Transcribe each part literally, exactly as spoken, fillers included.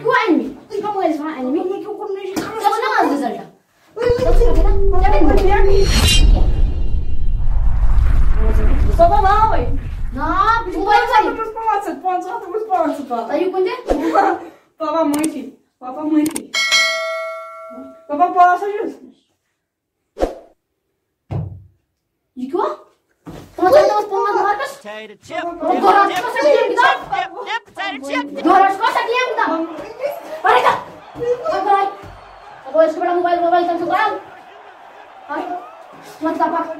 گوٚو انمی۔ تُہۍ کَم ٲسۍ وَنان انمی؟ ژےٚ ووٚن نہ آز رِزلٹ؟ ژےٚ کَتہِ ووٚن؟ ژٕ وَن ناوٕے۔ نا، بہٕ چھُس پانٛژھ ہَتھ، پانٛژھ ہَتھ، پانٛژھ ہَتھ، پانٛژھ ہَتھ۔ تۄہہِ یہِ کُن تہِ؟ پاپا معٲفی، پاپا معٲفی۔ پاپا پاس حظ چھُس۔ یہِ کیٛاہ؟ پانٛژھ ہَتھ اوس پانٛژھ مارکس۔ Potato chip. دۄہرَس کۄس اَکھ گیم گِنٛدان؟ دۄہرَس کۄس اَکھ گیم گِنٛدان؟ پَرے کَر۔ پَکھ بَرے۔ اَپٲرۍ ٲسۍ کَران موبایل ووبایل تَمہِ سۭتۍ بَران۔ ہاے۔ وَن کِتاب پَکھ۔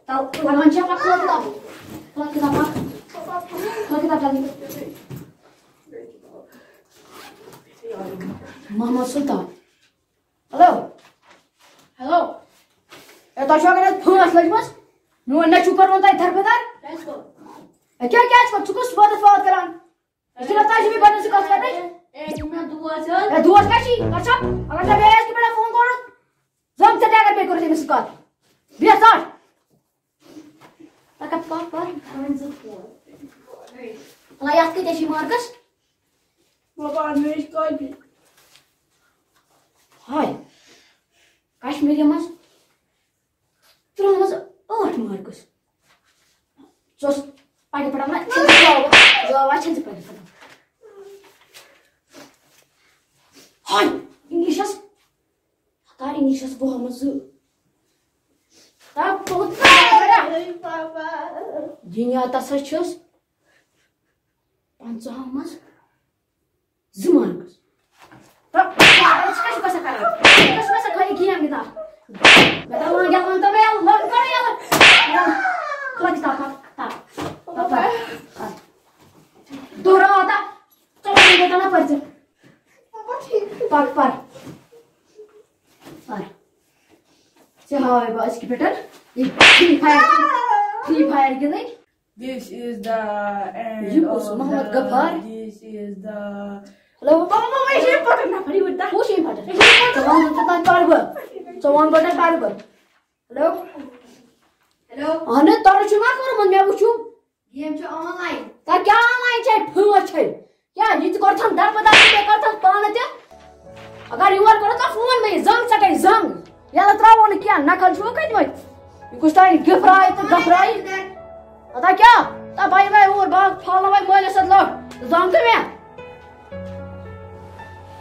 تَو لَگان چھےٚ پَکھ، وَن کِتاب۔ وَن کِتاب پَکھ۔ وَن کِتاب جلدی۔ محمد سلطان۔ ہیلو۔ ہیلو۔ اے، تۄہہِ چھُوا کَران پھٲنٛس لٔجمٕژ؟ میون نیٚچوٗ کوٚرمُت تۄہہِ دربٕدر؟ کیٛازِ کوٚر؟ اے، کیٛاہ، کیٛازِ کوٚر؟ ژٕ کُس وٲدَس وٲد کَران؟ ژےٚ چھُے نہ تجرُبہٕ پَنٕنۍ سۭتۍ کَتھ کَرنٕچ؟ اے، یہِ چھُ مےٚ دوس حظ۔ اے، دوس کیٛاہ چھی؟ کَر ژھۄپ۔ اگر ژےٚ بیٚیہِ آسہِ کہِ مےٚ فون کوٚرمُت، زَن ژےٚ تہِ اگر بیٚیہِ کوٚرُتھ أمِس سۭتۍ کَتھ۔ بیٚہہ ژَٹ۔ پَکھ، پَکھ، پَکھ۔ وَلہٕ، یَتھ کۭتیٛاہ چھی مارکٕس؟ بابا، مےٚ ٲسۍ کٲفی۔ ہاے، کشمیٖری منٛز ترٛٲومٕژ ٲٹھ مارکٕس۔ ژٕ اوس پَنٕنہِ پٲٹھۍ وَنان، چھَنہٕ ژٕ جواب، جواب چھَنہٕ ژٕ پَنٕنہِ پٲٹھۍ۔ ہاے، اِنگلِشَس، ہتا اِنگلِشَس وُہَس منٛز زٕ۔ ہتا بہت۔ دِنیاتَس حظ چھُس پنٛژاہَس منٛز زٕ مارکٕس۔ تہٕ پاگل، ژٕ کیٛاہ چھُکھ آسان کران؟ ژٕ کیٛاہ چھُکھ آسان خٲلی گیم گِنٛدان؟ مےٚ دوٚپ، وۄنۍ کیٛاہ وَنہٕ تۄہہِ بہٕ یَلہٕ؟ وۄنۍ کَرٕ یَلہٕ۔ تُل کِتاب پَر، پَر، پَر، پَر۔ دۄہ راتھ، ژٕ وَن مےٚ تَلہٕ پَر ژٕ۔ پَر، پَر۔ پَر۔ ژےٚ ہاوَے بہٕ أزکہِ پٮ۪ٹھ یہِ Free Fire، Free Fire گِنٛدٕنۍ۔ This is the end یہِ کُس of Muhammad the، Ghaffar? This is the hello. بابا، بابا، یہِ چھِ important نفر، یہِ ؤنۍ تَتھ۔ کُس چھُ important؟ یہِ چھِ important۔ ژٕ وَن، ژٕ تام پَرٕ بہٕ۔ ژٕ وَن گۄڈٕ، پَرٕ بہٕ۔ ہیلو۔ ہیلو۔ اَہَن حظ، تۄہہِ چھُ نا کوٚرمُت، مےٚ وٕچھِو۔ گیم چھِ online۔ تۄہہِ کیٛاہ online چھے، پھٲنٛس چھے؟ کیٛاہ، یہِ تہِ کوٚرتھَن دَربہٕ دَربہٕ، بیٚیہِ کوٚرتھَن پانہٕ تہِ؟ اگر یور کوٚرُتھ نا فون مےٚ، یہِ زنٛگ ژَٹے زنٛگ۔ یَلہٕ ترٛاوو نہٕ کینٛہہ، نقل چھُو کھٔتۍمٕتۍ۔ یہِ کُس تانۍ گِفراے تہٕ گفراے۔ پَتہ کیٛاہ؟ تہ بَے وَے اوٗر، بہٕ پھالہٕ وَے مٲلِس سۭتۍ لَٹھ۔ زانتھٕ مےٚ؟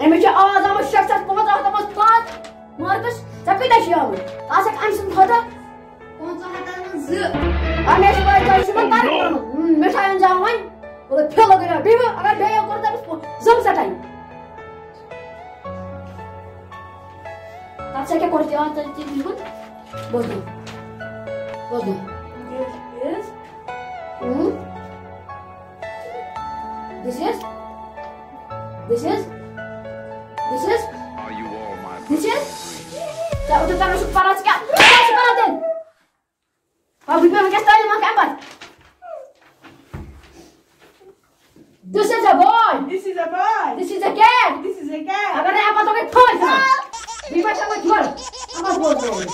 أمِس چھِ آواز آمٕژ شیٚے ساس پانٛژھ ہَتھ، آمٕژ پانٛژھ مارکس۔ ژےٚ کۭتیٛاہ چھِ آمٕتۍ؟ ژٕ آسَکھ أمۍ سٕنٛدِ کھۄتہٕ پانٛژَن ہَتَن منٛز زٕ۔ اَمہِ ٲسۍ پَے، تۄہہِ چھُ یِمَن تَران۔ ہُم، مِٹھایَن زاوان۔ مطلب، پھِل لَگٲیِو۔ بیٚیہِ وۄنۍ، اگر بیٚیہِ یَوٕ کوٚر تٔمِس پو-، زَم ژَٹَے۔ تَتھ ژےٚ کیٛاہ کوٚرُتھ یاد؟ تَتہِ تہِ لیٖکھُن۔ بوزناو۔ بوزناو۔ This is۔ In. This is۔ This is۔ This is۔ Are you all my this is۔ ژےٚ اوترٕ تَران چھُ پَران، ژٕ کیٛاہ، ژٕ کیٛاہ چھُکھ پَران تیٚلہِ؟ آ، بہٕ بیٚہمہٕ وٕنکیٚس تعلیٖم اکھ اَمہِ پَتہٕ۔ This is a boy۔ This is a boy۔ This is a cat۔ This is a cat۔ اگر نہٕ اَمہِ پَتہٕ گٔے پھٲنٛس دِوان۔ بیٚیہِ ما چھِ اَمہِ پَتہٕ یورٕ؟ اَمہِ پَتہٕ بوزناوُن۔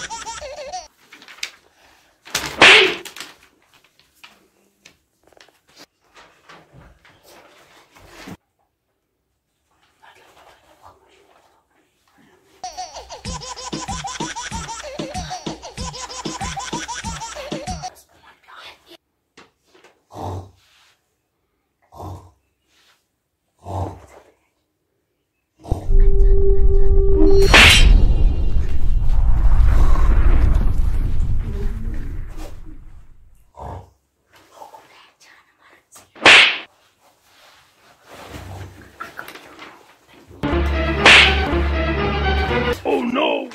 Oh no!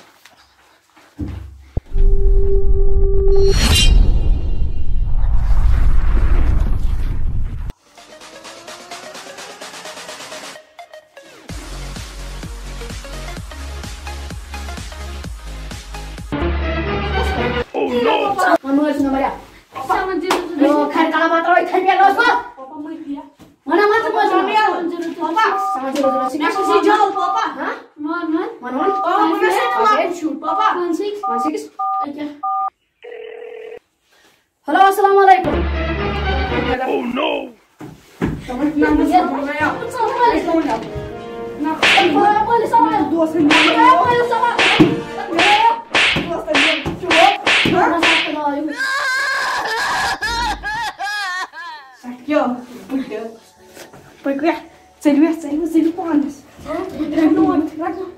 Oh no! وۄنۍ مٲلۍ سُنٛد نمبر یا۔ سَمَن زیٖرو زٕ۔ او، خیر، کَلہٕ ما ترٛاوَے تھٔپۍ یَتھ اوس وۄنۍ؟ پاپا مٔتۍ یا۔ وَنان ما ژٕ پانٛژھ نمبر۔ سَمَن زیٖرو زٕ۔ پاپا۔ سَمَن زیٖرو زٕ۔ مےٚ چھُ سُہ جان، پاپا۔ ہاں؟ وَن، وَن۔ وَن، وَن۔ پاپا، مےٚ چھُ سُہ جان۔ One six۔ One six۔ أکیٛاہ۔ ہیلو، السلام علیکم۔ Oh no! تمن نمبر سمجھ گیا۔ سمجھ گیا۔ نہ، خۄدایا، مٲلِس سوال۔ دوستن خۄدایا، مٲلِس سوال۔ دوستن چُپ۔ ہا؟ سَتھ کیٛاہ؟ بٕڈٕ۔ پٔکِو، ژٔلِو، ژٔلِو، ژٔلِو پانَس۔ ہا؟ بٕڈٕ۔ رَٹنہٕ وول، رَٹنہٕ۔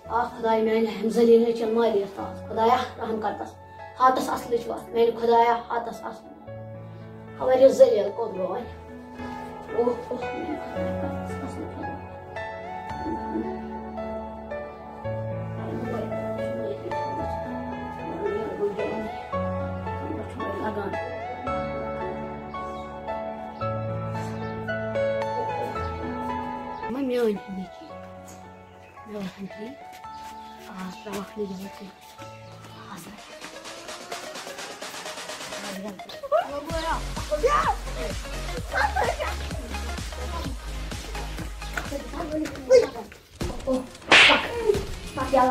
آ خۄداے میانہِ، ہم ذلیل ہے چل مالی استاد۔ خۄدایا، رحم کر تس۔ ہاتس اصلٕچ وتھ۔ میانہِ خۄدایا، ہاتس اصل۔ خبر یہِ ذلیل کوٚت گوٚو وۄنۍ۔ اوہ، اوہ، میانہِ خۄدایا، ہاتس اصلٕچ وتھ۔ لگان۔ مےٚ میٲنۍ ہِنٛدۍ چھِ۔ مےٚ باسان ٹھیٖک۔ آ، ترٛاوَکھ نہٕ یِہوٚے کینٛہہ۔ آ، سا۔ اوہ، پَکھ۔ پَکھ یَلہٕ۔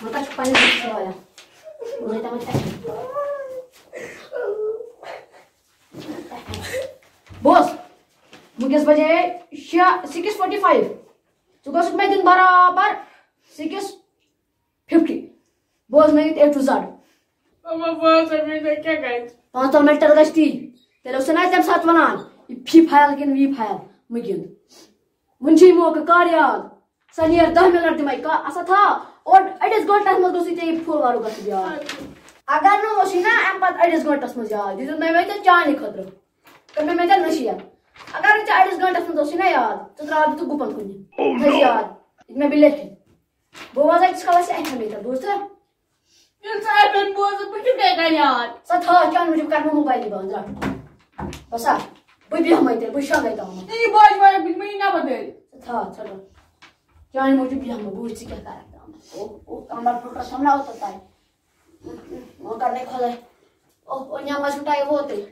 وۄنۍ کَتہِ چھُ پَنٕنۍ بُتھ شرٛاوان؟ وۄنۍ تام اَتہِ۔ بوز، وٕنکیٚس بجے شےٚ، six forty five۔ ژٕ گوٚژھُکھ مےٚ دیُن برابر six fifty۔ بوزنٲوِتھ A to Z۔ اما بوز، مےٚ کیٛاہ گژھِ؟ پانٛژھ ترٛہہ مِنٹَن گژھِ تی۔ تیٚلہِ اوس نہ تَمہِ ساتہٕ وَنان، یہِ فی فایل کِنہٕ وی فایل؟ مہٕ گِنٛد۔ وٕنہِ چھِ یہِ موقعہٕ، کر یاد۔ سۄ نیر دَہ مِنٹ دِمَے، کا-، اَسا تھاو۔ اور أڑِس گٲنٛٹَس منٛز گوٚژھُے ژےٚ یہِ فُل وَرُک گژھُن یاد۔ اگر نہٕ اوسُے نا اَمہِ پَتہٕ أڑِس گٲنٛٹَس منٛز یاد، یہِ دیُت مےٚ وۄنۍ ژےٚ چانہِ خٲطرٕ۔ کٔر مےٚ مےٚ ژےٚ نصیحت۔ اگر نہٕ ژےٚ أڑِس گٲنٛٹَس منٛز اوسُے نا یاد، ژٕ ترٛاو دِ ژٕ گُپَن کُنہِ۔ تھٲیزِ یاد۔ یہِ تہِ مےٚ بیٚیہِ لیکھِتھ۔ بہٕ وَنہٕ ژےٚ یِتِس کالَس یہِ اَتھِ ہٮ۪مے ژےٚ، بوٗزتھٕ؟ ییٚلہِ ژٕ اَتہِ پٮ۪ٹھ بوزٕ، بہٕ کِتھ کٔنۍ کَرٕ یاد؟ سا تھاو، چانہِ موٗجوٗب کَرٕ بہٕ موبایلٕے بنٛد، رَٹ۔ بَسا، بہٕ بیٚہمَے تیٚلہِ، بہٕ شۄنٛگَے تامَتھ۔ یہِ باجہِ واجہِ بہٕ دِمہٕ یہِ نٮ۪بر دٲرِتھ۔ سا تھاو، ژھٕٹو۔ چانہِ موٗجوٗب بیٚہمہٕ بہٕ، وٕچھ ژٕ کیٛاہ کَرَکھ تامَتھ۔ اوہ، اوہ، کَمبَر پھٕٹرو سَملاو تہٕ تَے۔ وۄنۍ کَرنَے خۄداے۔ اوہ، اوہ، نٮ۪ماز چھُ ٹایم ووتُے۔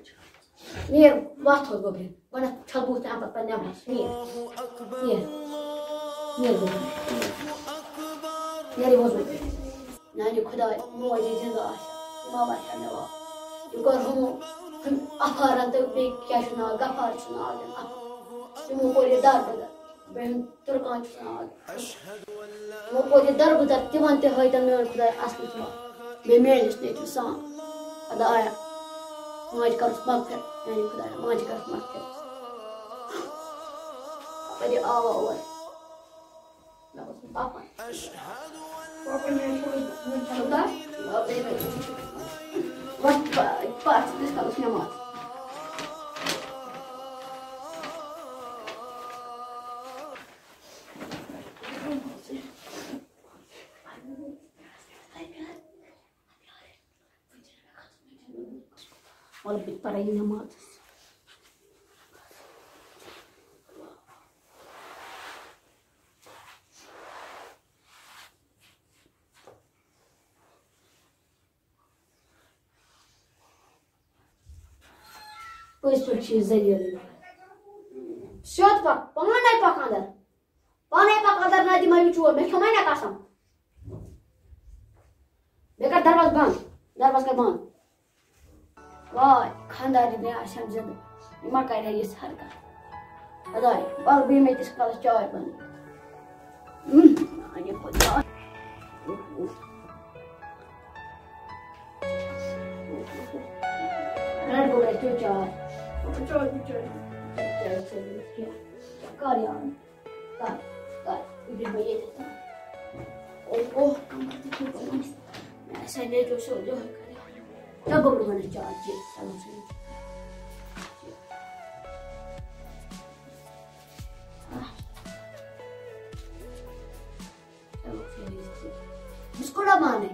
نیر، وَتھ ہورٕ گوٚبرِ۔ گۄڈٕنٮ۪تھ چھَل بُتھ تہٕ اَمہِ پَتہٕ پَرِ نٮ۪ماز۔ نیر۔ نیر۔ نیر گوٚبرِ۔ نیر یہِ وضوٗ۔ میٛانہِ خۄداے، موج ییٚلہِ زِندٕ آسہِ، یہِ ما باسہِ ہا مےٚ واپس۔ یہِ کوٚر ہُمو، ہُم اَفارَن تہٕ بیٚیہِ کیٛاہ چھُ ناو، غفار چھُ ناو تٔمۍ اَفار۔ تِمو کوٚر یہِ دَر بدَر۔ بیٚیہِ ہُم تُرکان چھُ ناو۔ وۄنۍ کوٚر یہِ دَربٕدَر تِمَن تہِ ہٲوتَن میون خۄداے اَصلی چھُ۔ بیٚیہِ میٲنِس نیٚچوِس سان۔ خۄدایا، ماجہِ کَرُس مغفرت، میانہِ خۄدایا، ماجہِ کَرُس مغفرت۔ اَپٲرۍ یہِ آوا اور۔ مےٚ اوس نہٕ پَکُن۔ پَکُن مےٚ چھُ وۄنۍ خۄدا۔ وۄنۍ پَتھ ژٕ کَرُس نٮ۪ماز۔ وَلہٕ بہٕ تہِ پَرٕ یہِ نٮ۪ماز۔ پٔزۍ پٲٹھۍ چھِ یہِ ذٔلیٖل۔ سیوٚد پَکھ، پانَے پَکھ اَندَر۔ پانَے پَکھ اَندَر، نَتہٕ دِمَے بہٕ چوب، مےٚ کھیوٚمَے نہ قسم۔ مےٚ کَر دروازٕ بنٛد، دروازٕ کَر بنٛد۔ واے، خانٛدارِنۍ آسہِ ہم زِندٕ، یہِ ما کَرِ ہا یِژھ حرکت۔ خۄداے، وَلہٕ بہٕ یِمَے تِس کالَس چاے بَنٲوِتھ۔ اۭں، میٛانہِ خۄداے۔ رَٹ گوٚبرا، چیٚو چاے۔ چاے، چاے۔ چاے، چاے، چاے۔ کَر یاد؟ کَر، کَر۔ یہِ بیٚہمَے ییٚتٮ۪تھ۔ اوہ، اوہ، کَمَر تہِ چھُم پَلان۔ مےٚ آسہِ ہا نیٚچوٗ سیوٚد یِہوٚے کَرِ۔ چا گوٚبرا، بَنٲو چاے، چے، چلو، چے۔ آہ۔ بسکوٹ ہا پانے؟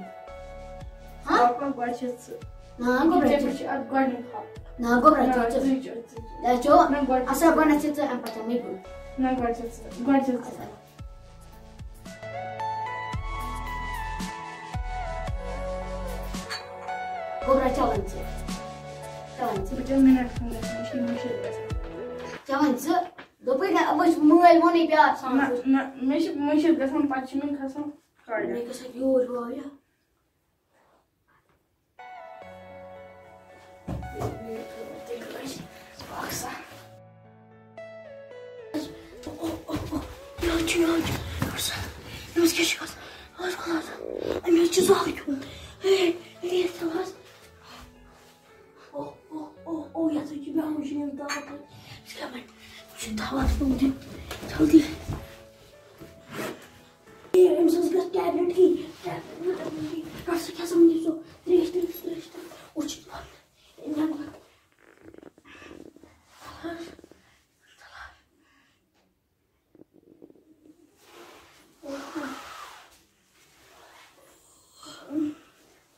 ہاں؟ پاپا، گۄڈٕ چھِ ژٕ۔ نا، گوٚبرا، ژےٚ چھِ چھِ اَتھ گۄڈٕنیُک حق۔ نا، گوٚبرا، نہ، ژٕ چھِ۔ ژٕے چھُ، ژٕے چھُ۔ ژٕ چھُ۔ نہ، گۄڈٕ چھِ اَصٕل، ژٕ۔ گۄڈٕنٮ۪تھ چھِ ژٕ، اَمہِ پَتہٕ چھَمے بہٕ۔ نہ، گۄڈٕ چھِ ژٕ، گۄڈٕ چھِ ژٕ۔ گوٚبرا، چَلان ژٕ۔ چَلان ژٕ۔ بہٕ چَلہٕ مِنَٹ کھنٛڈ گژھان، مےٚ چھِ مٔشِد گژھان۔ چَلان ژٕ۔ دوٚپُے نہ، وٕچھ، مٲلۍ ووٚنُے پیار سان نہ، وٕچھ۔ نہ، مےٚ چھِ مٔشِد گژھان، پَتہٕ چھِ مےٚ کھَسان کھَڑ۔ مےٚ گژھان یوٗرۍ واریاہ۔ زال کھیوٚن۔ ہے، ہے، یَتھ تھاو حظ۔ او، او، او، او، یَتھ حظ چھِ مےٚ مُجہِ ہِنٛز دوا پھٔلۍ۔ ژٕ کیٛاہ وَنہِ؟ مےٚ چھُ دوا تھوٚومُت دیُن۔ جلدی۔ ہے، أمِس حظ گٔژھ tablet کھیٚنۍ۔ tablet، tablet کھیٚنۍ۔ رَٹھ سا، کھےٚ سا وٕنی سُہ۔ ترٛیش، ترٛیش، ترٛیش، ترٛیش۔ اوٚت چھِ دوا۔ ہے، مےٚ گوٚو۔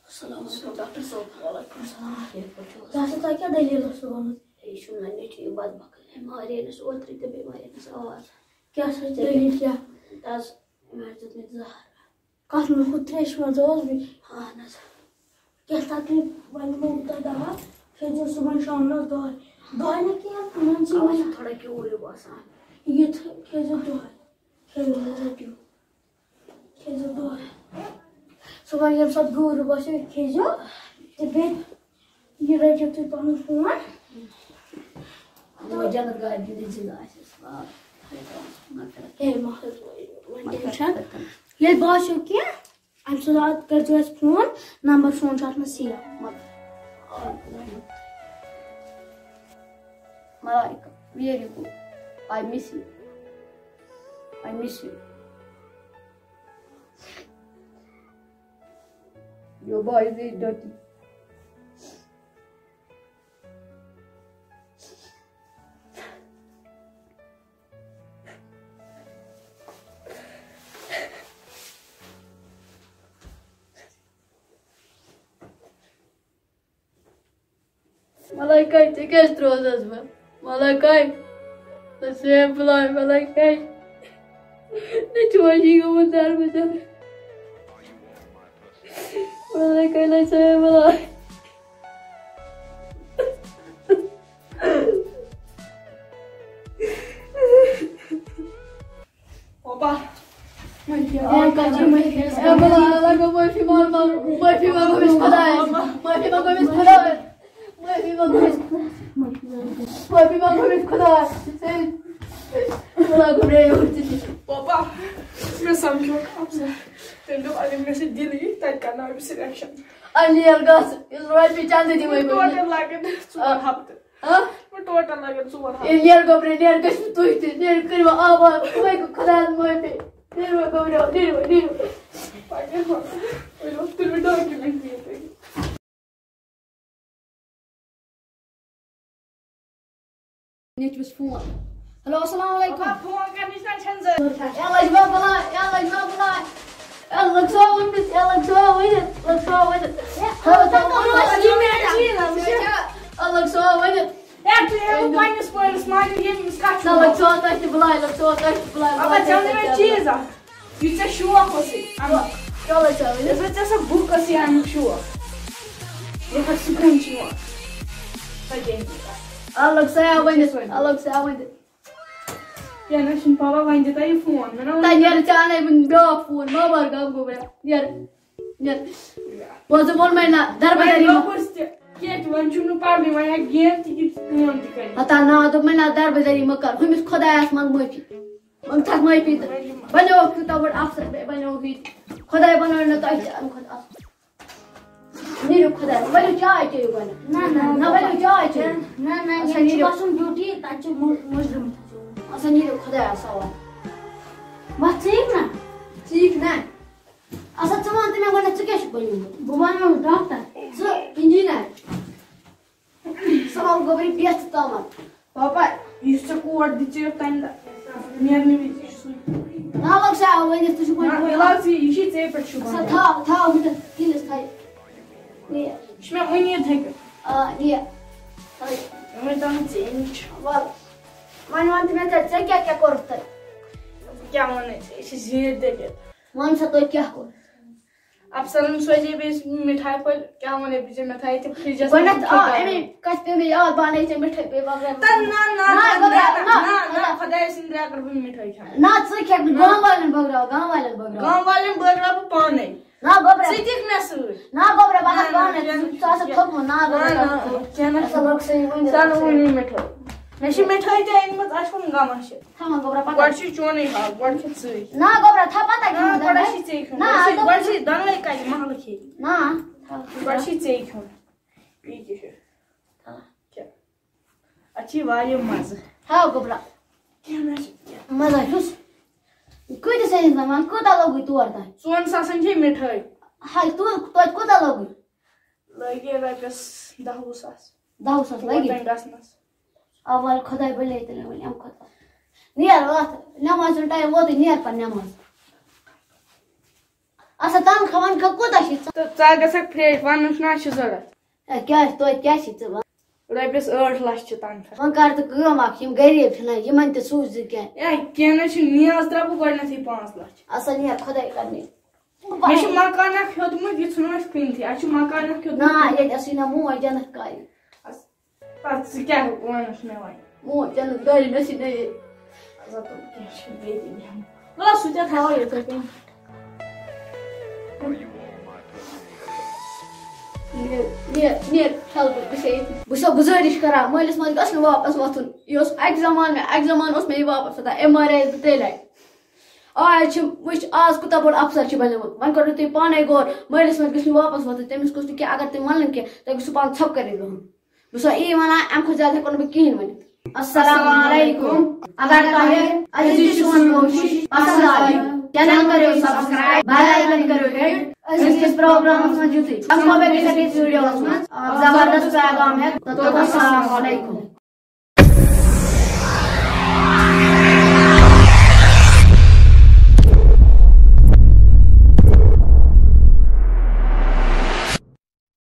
السلام علیکم ڈاکٹر صٲب۔ وعلیکم السلام۔ ٹھیٖک پٲٹھۍ چھِو حظ؟ ڈاکٹر صٲب، تۄہہِ کیٛاہ دٔلیٖل ٲسوٕ گٔمٕژ؟ ہے، یہِ چھُنہٕ مےٚ نیٚچوٗ، یہِ بدبخت۔ أمۍ مارے أمِس اوترٕ تہٕ بیٚیہِ مارے أمِس آز۔ کیٛاہ سا دٔلیٖل کیٛاہ؟ تَس، أمۍ حظ دیُت مےٚ زہر۔ کَتھ منٛز ہُہ ترٛیشہِ منٛز اوس بیٚیہِ؟ اَہَن حظ۔ کینٛہہ تکلیٖف وۄنۍ دِمو بہٕ تۄہہِ دوا، کھیٚزیو صُبحن شامنَس دۄہَے۔ دۄہَے نہٕ کینٛہہ، منٛزٕ اَوَے چھُ منٛزٕ۔ تھوڑا کیوٗر ہیوٗ باسان۔ یہِ تھٲ-، کھیٚزیو دۄہَے۔ کھیٚزیو، رٔٹِو۔ کھیٚزیو دۄہَے۔ صُبحن ییٚمہِ ساتہٕ گیوٗر ہیوٗ باسیو، یہِ کھیٚزیو۔ تہٕ بیٚیہِ یہِ رٔٹِو تُہۍ پَنُن فون۔ وۄنۍ جنت گاڑِ ہِنٛدِس زِندٕ آسٮ۪س۔ آ، ہے، مَہ حظ، وۄنۍ ٹٮ۪نشَن۔ ییٚلہِ باسیو کینٛہہ، اَمہِ ساتہٕ کٔرۍزیو اَسہِ فون، نمبر سون چھُ اَتھ منٛز save۔ ملائکہ، where you go? I miss you. I miss you. Your boy is very dirty. ملائکہ، ژےٚ کیٛازِ ترٛووتھس بہٕ؟ ملائکہ، let's say بلاے، ملائکہ۔ مےٚ چھُ وۄنۍ یی گوٚمُت دربٕدر۔ ملائکہ، let's say بلاے۔ پاپا۔ اے، کَتہِ چھِ معٲفی؟ اے، بلا، لگو معٲفی منٛگو، معٲفی منٛگو أمِس خۄدایَس۔ معٲفی منٛگو أمِس خۄدایَس۔ معٲفی منٛگو أمِس۔ معٲفی منٛگو أمِس خۄدایَس۔ اے، بلا، گوٚبرے، یہِ وٕچھ ژٕ تہِ۔ پاپا، مےٚ سمکھیوٚو اَفضل۔ تٔمۍ دوٚپ، اگر مےٚ سۭتۍ دِل یی، تَتہِ کرناوٕ بہٕ selection۔ اَدٕ نیر گژھ، ییٚلہِ رۄپیہِ چندٕ دِمَے بہٕ۔ ٹوٹل لگن ژور آ۔ ہفتہٕ۔ ہا؟ وۄنۍ ٹوٹل لگن ژور ہتھ۔ اے، نیر گوٚبرے، نیر، گٔژھِو تُہۍ تہِ، نیر، کٔرِو آباد، وۄنۍ گوٚو خۄدایَس معٲفی۔ نیر وۄنۍ گوٚبرے، نیر وۄنۍ، نیر وۄنۍ۔ پگاہ وۄنۍ، وۄنۍ اوس تُلمُت document ییٚتہِ۔ نیٚچوِس فون۔ ہیلو، السلام علیکم۔ پاپا، فون کرنٕچ نہ چھَنہٕ ضروٗرت۔ یا لَجہِ ما بَلاے، یا لَجہِ ما بَلاے۔ اے، لَگ سا ؤنِتھ، اے، لَگ سا ؤنِتھ، لَگ سا ؤنِتھ۔ اے، لَگ سا ؤنِتھ۔ اے، تُہۍ ہیٚکِو پنٛنِس پٲرِس ماجہِ ییٚمِس کَتھ چھُ نہ، لَگ سا تۄہہِ تہِ بَلاے، لَگ سا تۄہہِ تہِ بَلاے، پاپا، بَلاے ژےٚ وَنہٕ مےٚ تۄہہِ چیٖز اَکھ۔ یُس ژےٚ شوق اوسُے اَنُن۔ چلو، چلو۔ یُس ژےٚ سۄ بُک ٲسٕے اَنُن شوق۔ یَتھ پٮ۪ٹھ سکوٗن چھُ یِوان۔ سۄ کیٛاہ چھِ؟ الگ سا ؤنِتھ، الگ سا ؤنِتھ۔ کینٛہہ نہ چھُنہٕ پَرواے، وۄنۍ دِ تۄہہِ یہِ فون۔ مےٚ نہ ووٚن تۄہہِ نیرٕ ژےٚ اَنے وٕنہِ بیٛاکھ فون، ما بَر گام گوٚبرا۔ نیر، نیر۔ بہٕ حظ ووٚن مےٚ نہ، دربدری وۄنۍ مہ۔ گوٚبُر تہِ، کینٛہہ تہِ، وۄنۍ چھُم نہٕ پَرنُے، وۄنۍ ہٮ۪کہٕ گیم تہِ گِنٛدِتھ، کٲم تہِ کٔرِتھ۔ ہتا نہ، دوٚپ مےٚ نہ، دربدری مہ کَر، ہُمِس خۄدایَس منٛگ معٲفی۔ وۄنۍ تھَکھ معٲفی تہٕ بَنیوکھ تیوٗتاہ بوٚڑ اَفسَر، بیٚیہِ بَنیوکھ یہِ تہِ۔ خۄداے بَنٲو نہٕ تۄہہِ تہِ اَمہِ کھۄتہٕ اَفسَر۔ نیٖرِو خۄداے، ؤلِو چاے چیٚیِو گۄڈٕنٮ۪تھ۔ نہ، نہ، نہ، ؤلِو چاے چیٚیِو۔ نہ، نہ، اَسا ییٚتہِ چھُ نیٖرِو۔ گژھُن ڈیوٹی، تَتہِ چھُ مُ-، مُجرِم۔ اَسا نیٖرِو خۄدایَس حوالہٕ۔ وۄتھ ژٕ یِکھ نہ؟ ژٕ یِکھ نہ؟ اَسا ژٕ وَن تہٕ مےٚ گۄڈٕنٮ۪تھ، ژٕ کیٛاہ چھُکھ بَنیومُت؟ بہٕ بَنیومُت ڈاکٹر، ژٕ اِنجیٖنَر۔ سُہ حظ گوٚبرِ پٮ۪تھ تامَتھ۔ پاپا، یُس ژےٚ کوٹ دِژے تَمہِ دۄہ نیرنہٕ وِزِ، یہِ چھُ سُے۔ نہ، لَگ سا ؤنِتھ، ژٕ چھُکھ وۄنۍ نہ، بوزان۔ فِلحال ژٕ یہِ، یہِ چھُے ژےٚ پٮ۪ٹھ چھُ سا بَنان۔ تھاو، تھاو، وٕنکٮ۪س دِلَس تھاو۔ نیر۔ یہِ چھُ مےٚ وٕنی یِتھَے کٔنۍ۔ آ، نیر۔ وۄنۍ تام ژےٚ نِش۔ وَل، وۄنۍ وَن تہٕ مےٚ ژےٚ، ژےٚ کیٛاہ کیٛاہ کوٚرُتھ تۄہہِ؟ بہٕ کیٛاہ وَنَے ژےٚ، یہِ چھِ زیٖٹھ دٔلیٖل۔ وَن سا توتہِ کیٛاہ کوٚر؟ افسرن سوزے بیٚیہِ مِٹھایہِ پھٔلۍ، کیٛاہ وَنے بہٕ ژےٚ، مِٹھایہِ تہِ فرجس منٛز گۄڈٕنٮ۪تھ، آ، چھُکھ اَمے کَتھِ پیٚیہِ مےٚ یاد، بہٕ اَنَے ژےٚ مِٹھٲے بیٚیہِ بغٲر۔ تہٕ نہ، نہ، نہ، نہ، نہ، نہ، نہ، نہ۔ خۄدایہِ سٕنٛدِ رٮ۪کہٕ بہٕ مِٹھٲے کھٮ۪مہٕ۔ نہ، ژٕ کھٮ۪کھ نہٕ، گام والٮ۪ن بٲگراو، گام والٮ۪ن بٲگراو۔ گام والٮ۪ن بٲگراو بہٕ پانَے۔ نہ، گوٚبرا۔ ژٕ دِکھ مےٚ سۭتۍ۔ نہ، گوٚبرا، بہٕ نہ، ہٮ۪کہٕ نہ، پانَے، کینٛہہ ژٕ، ژٕ آسَکھ نہٕ، تھوٚکمُت، نہ، نہ، گوٚبرا، نہ، کینٛہہ نہ اَسا چھُ۔ لوٚگ سُے وۄنۍ۔ ژٕ اَن وۄنۍ یہِ مِٹھٲے۔ مےٚ چھِ مِٹھٲے تہِ أنمٕژ، اَسہِ کُن غمہ چھِ۔ تھاو وۄنۍ گوٚبرا پَتہ۔ گۄڈٕ چھِ چونٕے ہاکھ، گۄڈٕ کھےٚ ژٕے۔ نہ گوٚبرا، تھاو پَتہ نہ، کھٮ۪مو گۄڈٕ دۄنوَے۔ چھِ ژے کھیوٚن۔ نہ، گۄڈٕ چھِ، اَدٕ گۄڈٕ چھِ دۄنوَے کَتہِ محلہٕ کھیٚیہِ۔ نہ، تھاو۔ گۄڈٕ چھِ ژے کھیوٚن۔ یہِ کیٛاہ چھُ؟ تھاو۔ کھےٚ۔ اَتھ چھِ واریاہ مَزٕ۔ تھاو گوٚبرا۔ کینٛہہ نہ چھُ کینٛہہ۔ مَزٕ چھُس۔ کۭتِس أنِتھ وۄنۍ؟ کوٗتاہ لوٚگُے تور تام؟ ژۄن ساسَن چھے مِٹھٲے۔ ہاے، توتہِ، توتہِ کوٗتاہ لوٚگُے؟ لٔگۍ رۄپیَس دَہ وُہ ساس۔ دَہ وُہ ساس لَگہِ؟ اوٚتام گژھنَس۔ آ، وَلہٕ خۄداے بَلے تیٚلہِ وۄنۍ اَمہِ کھۄتہٕ۔ نیر وَتھ، نٮ۪مازِ ہُنٛد ٹایم ووتُے، نیر پَتہٕ نٮ۪ماز۔ اَسا تَنخواہ وَنخواہ کوٗتاہ چھُے ژےٚ؟ تہٕ ژٕ ہا گژھکھ فرٛیش، وَنُن چھُنہ اَسہِ چھُ ضوٚرَتھ۔ اے، کیٛاہ، توتہِ کیٛاہ چھُے ژٕ وَنان؟ رۄپیَس ٲٹھ لَچھ چھِ تَنخواہ۔ وۄنۍ کَر ژٕ کٲم اَکھ، یِم غریٖب چھِنہ، یِمَن تہِ سوٗزِ ژٕ کینٛہہ۔ اے، کینٛہہ نہ چھُ، نیاز ترٛاوٕ بہٕ گۄڈٕنٮ۪تھٕے پانٛژھ لَچھ۔ اَسا نیر خۄداے کَرنہِ۔ مےٚ چھُ مکان اکھ ہیوٚتمُت، یہِ ژھٕنو أسۍ کٕنتھٕے۔ اَسہِ چھُ مکان اکھ ہیوٚتمُت۔ نہ، ییٚتہِ ٲسٕے نہ موج جنت کالہِ۔ اَس-، پَتہٕ ژٕ کیٛاہ وَنَس مےٚ وۄنۍ؟ موج جنت گاڑِ مےٚ ٲسٕے نہ ییٚتہِ۔ اَسا دوٚپ کینٛہہ چھُنہٕ، بیٚیہِ دِمہٕ ہٮ۪مہٕ۔ وَلہٕ سُہ تہِ تھاوو یِتھَے کٔنۍ۔ نیر، نیر، نیر، پھٮ۪ل بہٕ، بہٕ چھَسے ییٚتی۔ بہٕ چھَسو گُزٲرِش کران، مٲلِس ماجہِ گژھِ نہٕ واپَس وۄتھُن۔ یہِ اوس اَکہِ زمانہٕ مےٚ، اَکہِ زمانہٕ اوس مےٚ یہِ واپَس وۄتھان۔ أمۍ مارییَس بہٕ تیٚلہِ۔ آ، یہِ چھِ، وٕچھ، آز کوٗتاہ بوٚڑ افسر چھِ بنیومُت۔ وۄنۍ کٔرِو تُہۍ پانَے غور، مٲلِس ماجہِ گژھِ نہٕ واپَس وۄتھُن، تٔمِس گوٚژھ نہٕ کینٛہہ، اگر تُہۍ مانان کینٛہہ، تۄہہِ گوٚژھوُ پانہٕ ژھۄپہٕ کٔرِتھ بِہُن۔ بہٕ چھُسو یی وَنان، اَمہِ کھۄتہٕ زیادٕ ہٮ۪کو نہٕ بہٕ کِہیٖنۍ ؤنِتھ۔ السلام علیکم۔ اگر تۄہہِ أزِچ سون کوٗشِش پسنٛد آیہِ، channel کٔرِو subscribe، bell icon کٔرِو hit۔ أزکِس پروگرامَس منٛز یُتُے۔ سَمکھو بیٚیہِ کِس أکِس ویٖڈیوَس منٛز۔ زبردست پیغام ہٮ۪تھ۔ توٚتام السلام علیکم۔